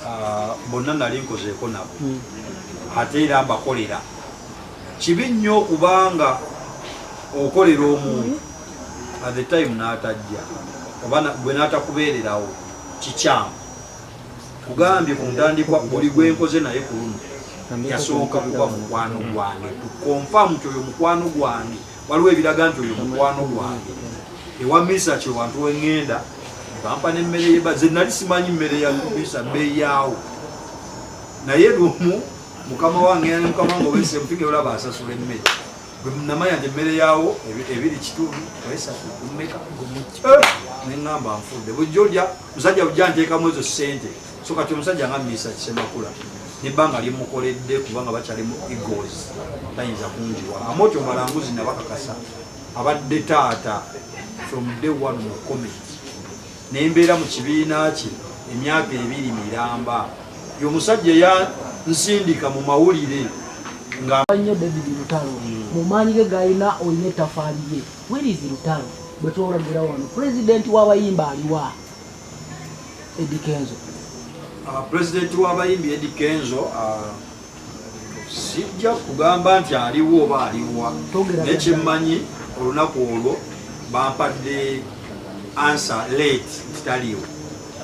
Ah, bonna nali nkozeeko nabo ate era mbakolera. Kibi nnyo kubanga okolera omuntu at the time n'atajja oba gwe n'atakubeererawo, kikyamu. Kugambye ku ntandikwa, buli gwe nkoze naye ku luno yasooka kuba mukwano gwange, tuconfirm nti oyo mukwano gwange. Waliwo ebiraga nti oyo mukwano gwange. Ewa Misa kye wantu weŋŋenda bampa n'emmere yeba ze nali simanyi mmere ya Misa bbeeyi yaawo, naye lumu mukama wange ne mukama wange obesemupinga olaba asasula emmere, gwe namanya nti emmere yaawo ebiri kitundu esatu kumeka, neŋŋamba nfudde. Bulijjo olya musajja bujja nteekamu ezo ssente. So kati omusajja nga Misa Kisemakula nebbanga lyemukoledde, kubanga bakyali mu Eagles, tayinza kunjiwa. Amoti omalanguzi nabakakasa abadde taata from day one mu comment, nembeera mu kibiina kye emyaka 2 miramba. Ye omusajja eyansindika mu mawulire nga nnyo David Lutalo mu maanyi ge galina, olina ettafaali ye. Where is Lutalo? Bwe twolagera wano, pulezidenti w'abayimba aliwa, Eddy Kenzo? Pulezidenti w'abayimbi Eddy Kenzo, sijja kugamba nti aliwo oba aliwa. Togera. Naye kyemmanyi, olunaku olwo bampadde answer late nti taliiwo,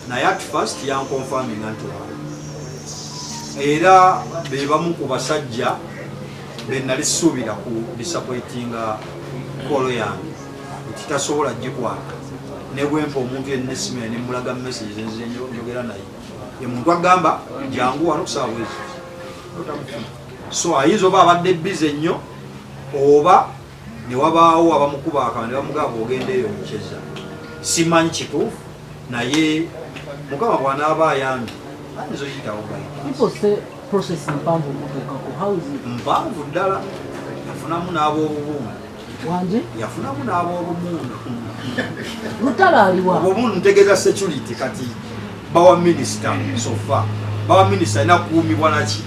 naye at first yanconfirminga nti wali, era be bamu ku basajja be nali suubira ku disappointinga call yange nti tasobola gikwata. Ne bwempa omuntu yenna essimu yaye nemulaga message zenze njogera naye, ye muntu agamba jangu wano kusaawa bwezi. So ayinza oba abadde busy nnyo, oba ne wabaawo abamukuba akaba ne bamugamba ogenda eyo mukyeza. Simanyi kituufu, naye Mukama bw'anaaba ayambye ayinza oyitawo bypass. People say process mpanvu okutuukako. How is it? Mpanvu ddala, yafunamu n'ab'obubumu. Wangi? Yafunamu n'ab'obumundu. Lutalo aliwa? Obumundu ntegeeza security. Kati bawa minisita, so far bawa minisita alina kukuumibwa naki.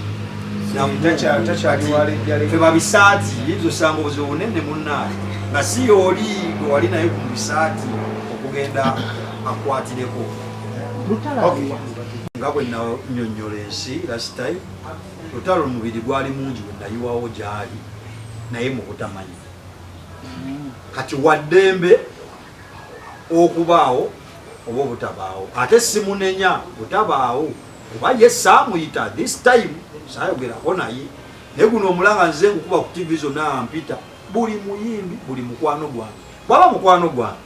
Takyali walejjale. Fe babisaati yinza osanga obuzibu bunene munnaye nga si yooli gwe wali naye ku bisaati okugenda akwatireko. Lutalo aliwa? Nga bwe nanyonnyola ensi last time, Lutalo omubiri gwali mungi bwe nayiwawo gyali naye mu butamanya. Kati waddembe okubaawo oba obutabaawo, ate simunenya butabaawo kuba ye saamuyita this time, saayogerako naye. Naye guno omulanga nze nkukuba ku TV zonna, mpita buli muyimbi, buli mukwano gwange. Bwaba mukwano gwange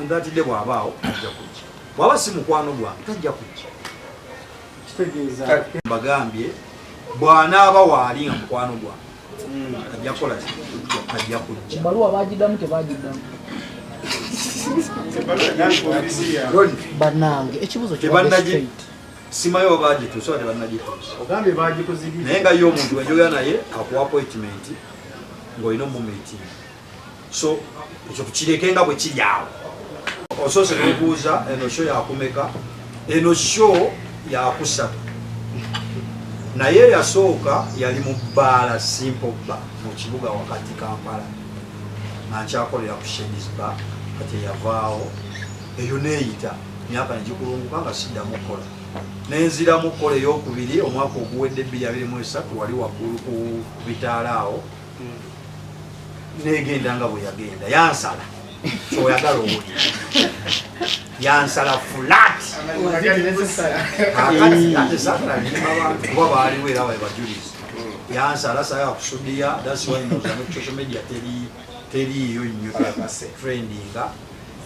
ondatidde, bw'abaawo ajja kujja, bw'aba si mukwano gwange tajja kujja. Kitegeeza Mbagambye, bw'anaaba waali nga mukwano gwange ajja kukola ki? Ajja kujja. Ebbaluwa bagiddamu, tebagiddamu? Ronnie, Bannange, ekibuzo kibadde straight. Simanyi oba bagituusa oba tebannagituusa. Ogambye bagikuzibye. Naye nga ye omuntu wenjogera naye akuwa appointment ng'olina omumeeting, so ekyo tukireke nga bwe kiri awo. Osoose n'obuuza eno show yakumeka? Eno show yakusatu, naye eyasooka yali mu bbaala Simple Bar mu kibuga wakati Kampala, nga nkyakolera ku Shedis Bar. Kati eyavaawo eyo neeyita myaka negikulunguka nga siddamu kukola, nenziramu kukola eyokubiri omwaka oguwedde 2023, wali waggulu ku bitaala awo, negenda nga bwe yagenda. Yansala kyoyagala owulira, yansala flat. Kakati ate saagala limba bantu kuba baaliwo era babe bajulizi. Yansala, saagala kusudiya. That's why ndowooza ne ku social media teri teriiyo nnyo trendinga.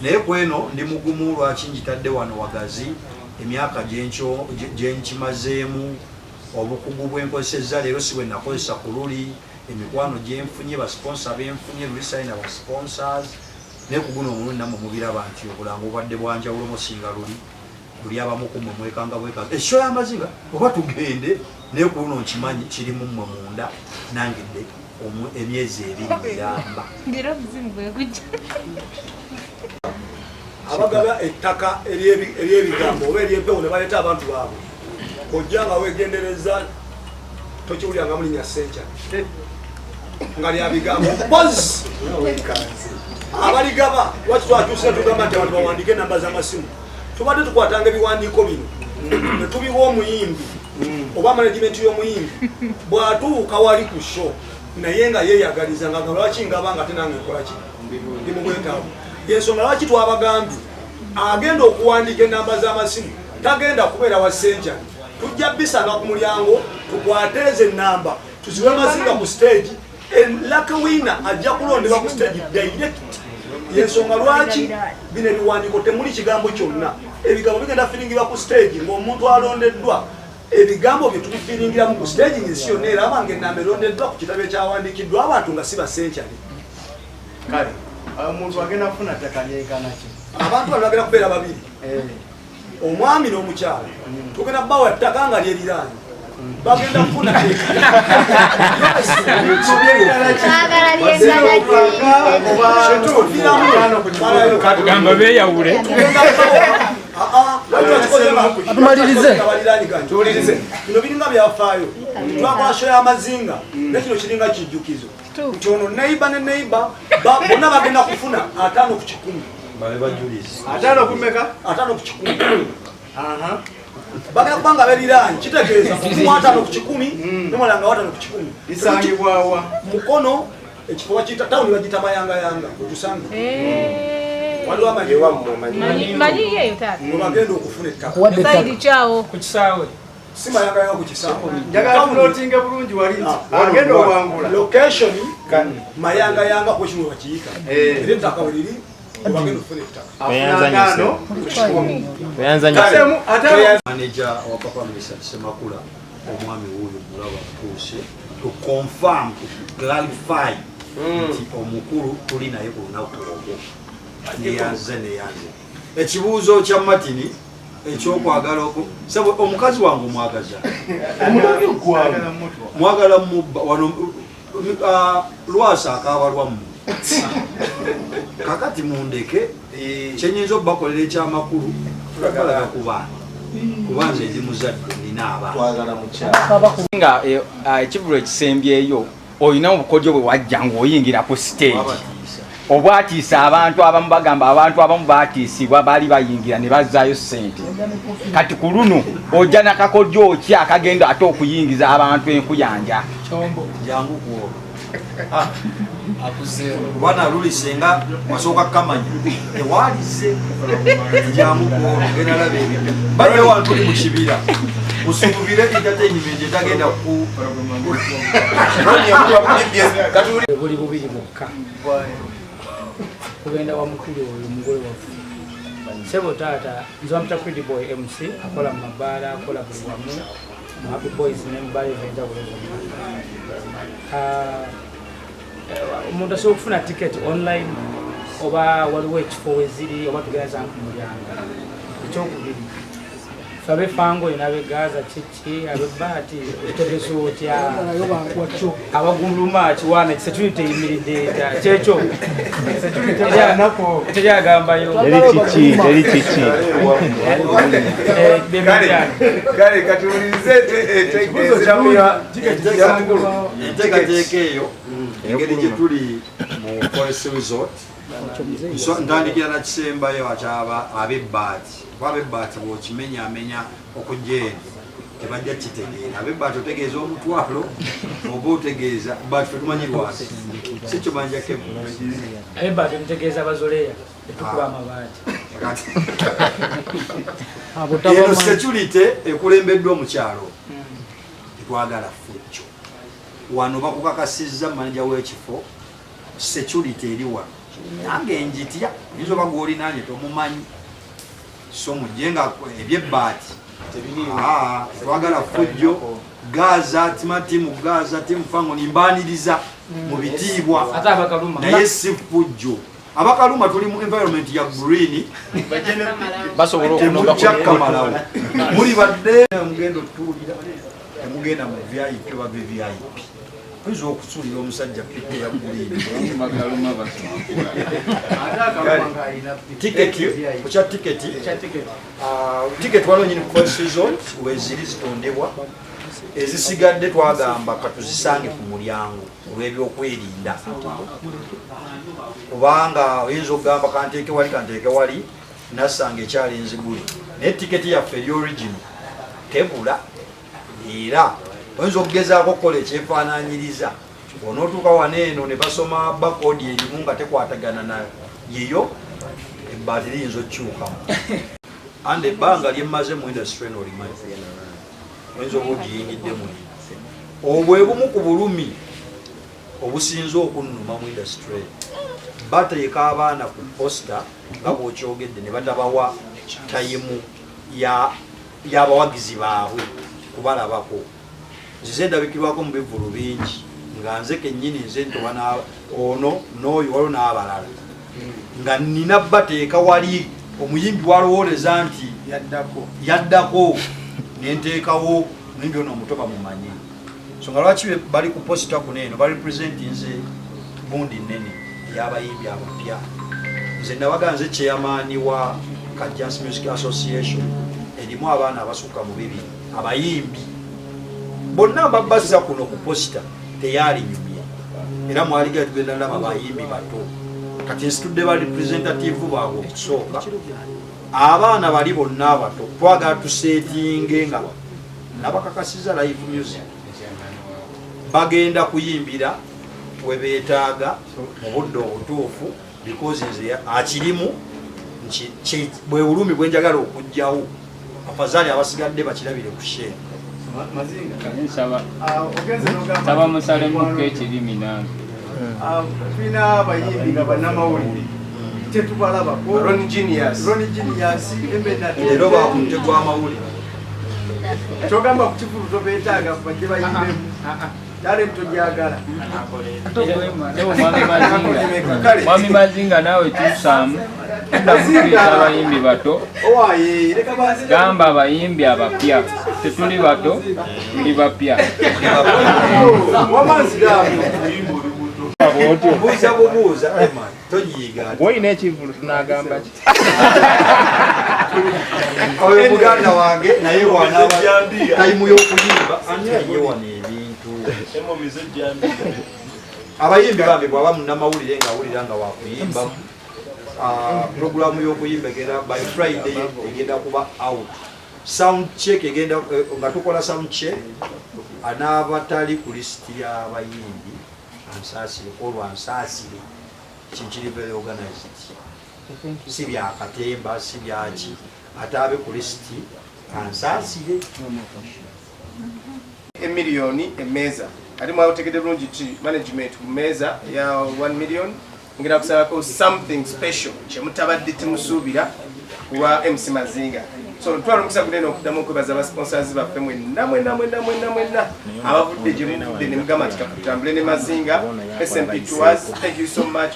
Naye kweno ndi mugumu. Lwaki njitadde wano wagazi? Emyaka gyenkimazeemu, obukugu bwenkozesezza leero si bwe nakozesa ku luli, emikwano gyenfunye, basponsor benfunye, luli salina basponsors. Naye ku guno omulundi nammwe mubiraba nti obulango bubadde bwanjawulo musinga luli. Luli abamu ku mmwe mwekanga bwekanga eshow y'amaziga oba tugende, naye ku luno nkimanyi kiri mu mmwe munda nangedde emyezi 2 miramba. Ngera obuzimu bwe kujja. Abagaba ettaka ery'ebigambo oba eryempewo ne baleeta abantu baabwe, ojja nga wegendereza, tokiwulira nga mulinya senkya nga lya bigambo. Mpozi abaligaba, lwaki twakyusira tugamba nti abantu bawandiike enamba z'amasimu? Tubadde tukwatanga ebiwandiiko bino Ne tubiwa omuyimbi oba management y'omuyimbi bw'atuuka wali ku show naye nga yeeyagaliza nga lwaki ngaba nga tenange nkola ki ndi mu bwetaavu. Yensonga lwaki twabagambye agenda okuwandiika enamba z'amasimu tagenda kubeera wa Century, tujja bisanga ku mulyango tukwateeze enamba tuziwe mazinga ku stage. Lucky winner ajja kulondebwa ku stage direct. Yensonga lwaki bino ebiwandiiko temuli kigambo kyonna, ebigambo bigenda firingibwa ku stage ng'omuntu alondeddwa ebigambo bye tubifiringiramu ku stage ng'ensi yonna eraba ng'ennamba erondeddwa ku kitabo ekyawandiikiddwa abantu nga si ba Century. Kale omuntu agenda kufuna ttaka lyenkana ki? Abantu bano bagenda kubeera babiri, omwami n'omukyala. Tugenda bawa ttaka nga lyeriraanye, bagenda kufuna Kugamba beeyawule. Atumalirize. Tuwulirize. Bino biringa byafaayo. Twakola show y'amazinga ne kino kiringa kijjukizo nti ono neighbor ne neighbor bonna bagenda kufuna 50%. Babe bajulizi. 50 kumeka? 50%. Bagenda kuba nga beriraanye, kitegeeza omu 50% nomala nga 50%. Lisangibwawa? Mukono, ekifo bakiyita tawuni bagiyita Mayangayanga, wetusange waliwo amanyi Manyi yeyo taata. Webagenda okufuna ettaka. Kuwadde ettaka. Saidi kyawo. Ku kisaawe. Si Mayangayanga ku kisaawe. Njagala tunotinge bulungi wali nti agenda owangula. Location Mayangayanga kwekino bakiyita, era ettaka weriri webagenda okufuna ettaka. Afuna 50%. Tweyanza. Atemu 50. Manager wa Papa Mr. Semakula, omwami wuuyo mulaba tuuse to confirm, to clarify nti omukulu tuli naye ku lunaku olwo. Neyanze, neyanze. Ekibuuzo kya Martin ekyokwagala oku sebo omukazi wange omwagaza mwagala mubba wano lwasa akaaba lwammwe. Kakati mundeke, kyenyinza obbakolera ekyamakulu balaga ku baana, kuba nze ndi muzadde, nina abaana. Twagala mukyala. Nga ekivulu ekisembyeyo olina obukodyo bwe wajja ng'oyingira ku stage. Wabatiisa. Obwatiisa abantu abamu, bagamba abantu abamu batiisibwa, baali bayingira ne bazzaayo ssente. Kati ku luno ojja nakakodyo ki akagenda ate okuyingiza abantu enkuyanja? Jangu kwolwo kuba naluli senga wasooka kamanya tewalize. Jangu kwolwo genda laba ebyo bajja wano tuli mu kibira, musuubire entertainment etagenda ku Buli bubiri bwokka kugenda wa mukulu oyo omugole waffe. Sebo taata, nze bampita Credi Boy MC, akola mu mabaala, akola buli wamu mu Happy Boys ne mu baala ebyenjawulo zonna. Omuntu asobola okufuna ticket online oba waliwo ekifo weziri oba tugenda zanku mulyango? Ekyokubiri, fe ab'efango n'ab'egaza kiki ab'ebbaati otegesa otya abaguluma kiwaana security eyimiridde etya? Kyekyo teryagambayo. Teri kiki, teri kiki. Kale katuwulirize ekibuuzo. Enteekateeka eyo engeri gye tuli mu Forest Resort. So, ntandikira nakisembayo akyaba ab'ebbaati, kuba ab'ebbaati bw'okimenyaamenya okujja eno tebajja kitegeera. Ab'ebbaati otegeeza omutwalo oba otegeeza baati? Fe tumanyi lwasi si kyo manjako. Ab'ebbaati ntegeeza abazoleya etukuba amabaati. Eno security ekulembeddwa omukyalo, tetwagala fujjo wano. Bakukakasizza manager w'ekifo, security eri wano nange njitya, oyinza oba gw'olinanye tomumanyi. So mujje nga ebyebbaati twagala fujjo. Gaza tima timu Gaza timu fango nimbaniriza mu bitiibwa. Ate abakaluma? Naye si fujjo. Abakaluma tuli mu environment ya green. Basobola okunoga. Temujja kamalawo, muli badde mugenda otuulira, temugenda mu VIP oba VVIP. Oyinza okusuulira omusajja pipe ya green. Tiketi, kukya tiketi, tiketi waliwo nyini ku season weziri zitondebwa. Ezisigadde twagamba katuzisange ku mulyango olw'ebyokwerinda, kubanga oyinza okugamba kanteeke wali, kanteeke wali, nassanga ekyali enzigule. Naye tiketi yaffe eri original. Tebula, era oyinza okugezaako okukola ekyefaananyiriza, onootuuka wano eno ne basoma barcode erimu nga tekwatagana na yiyo, ebbaati liyinza okukyukamu. And ebbanga lyemmaze mu industry eno olimanyi, oyinza oba ogiyingidde muli. Obwe bumu ku bulumi obusinze okunnuma mu industry, bateeka abaana ku poster nga bw'okyogedde ne batabawa time y'abawagizi baabwe kubalabako. Nzize ndabikirwako mu bivvulu bingi nga nze kennyini, nze ntoba ono n'oyo, waliwo n'abalala nga nina bateeka wali omuyimbi walowooleza nti yaddako. Yaddako, nenteekawo omuyimbi ono omuto bamumanyi. So nga lwaki bali ku poster kuno eno barepresentinze gundi nene ey'abayimbi abapya. Nze nabaga, nze chairman wa Kajjansi Music Association, erimu abaana abasukka mu 200 abayimbi bonna. Mbabazza kuno ku poster teyalinyumye, era mwaliga tugenda laba bayimbi bato. Kati nsitudde ba representative baabwe okusooka, abaana bali bonna abato twagala tusetinge nga nabakakasiza live music, bagenda kuyimbira we beetaaga mu budde obutuufu, because nze akirimu bwe bulumi bwe njagala okuggyawo. Afazaali abasigadde bakirabire ku share. Mazinga, Nsaba ogenze n'ogamba nsaba musalemuko ekirimi nange. Tulina abayimbi nga bannamawulire tetubalabako. Ron Genius. Ron Genius. Leero bakutte gw'amawulire. Kyogamba ku kivulu tobeetaaga, bajje bayimbemu, talent togyagala. Sebo Mwami Mazinga, Mwami Mazinga, naawe kyusaamu, tuddamu abayimbi bato. Owaye, leka banzire. Gamba abayimbi abapya, tetuli bato, tuli bapya. Wamanziramu. Buuza bubuuza, Emma, tonyiiga. Woyina ekivulu tunagamba ki? Oyo muganda wange, naye bwanaaba time y'okuyimba ani aye wano ebintu. Abayimbi bambi, bwaba munnamawulire ng'awulira nga wakuyimbamu, programu y'okuyimba egenda by Friday, egenda kuba out. Sound check egenda nga tukola sound check. Anaaba tali ku lisiti y'abayimbi ansaasire, olwa ansaasire, kinkiri very organized, si byakatemba, si byaki. Ate abe ku lisiti ansaasire. Emiliyoni emmeeza, ate mwategedde bulungi ti management ku mmeeza ya 1 million ngenda kusalako something special kyemutabadde temusuubira kuwa MC Mazinga. So ntwala omukisa gunene okuddamu okwebaza abasponsors baffe mwenna mwenna mwenna mwenna mwenna abavudde gye muvudde ne mugamba nti kakutambule ne Mazinga. SMP Tours, thank you so much.